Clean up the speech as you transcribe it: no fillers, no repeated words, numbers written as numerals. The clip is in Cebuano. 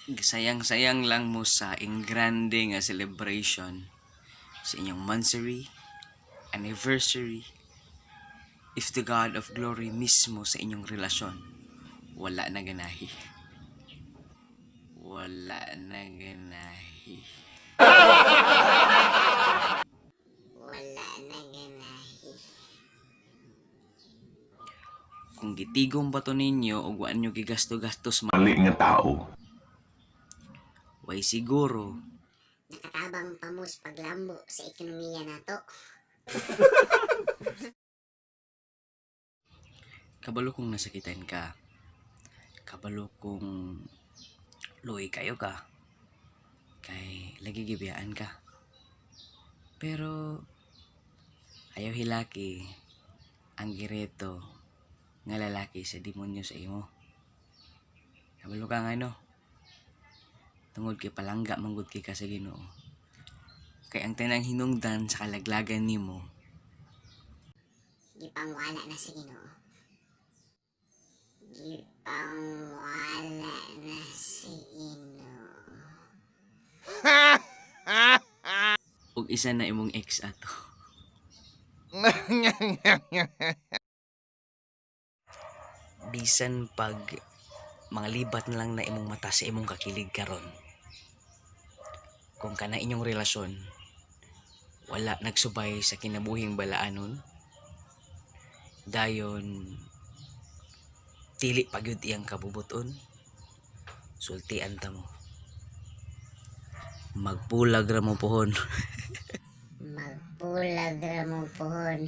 Sayang-sayang lang mo sa engrande nga celebration sa inyong monthsary, anniversary, if the God of Glory mismo sa inyong relasyon, wala na ganahi. Wala na ganahi. Wala na ganahi. Kung gitigom ba to ninyo o wa nyo gigasto-gastos, Mali nga tao. Way siguro Nakatabang pa mo sa paglambo sa ekonomiya nato. Kabalo kong nasakitan ka. Kabalo kong luoy kayo ka. Kay lagi gibiyaan ka. Pero ayaw hilaki ang gireto nga lalaki sa demonyo sa imo. Kabalo ka nga, no? Tungod kay palangga manggod kay ka sa Ginoo. Kay ang tanang hinungdan sa kalaglagan nimo Gipangwala na sa Ginoo. Gipangwala na sa Ginoo. Ug isa na imong ex ato. Bisan pag mga libat na lang na imong mata sa imong kakilig karon. Kung kana inyong relasyon wala nagsubay sa kinabuhing balaanon, dayon dili pa gyud iyang kabubuton, sultian ta mo. Magpulag ra mo pohon. Magpulag ra mo pohon.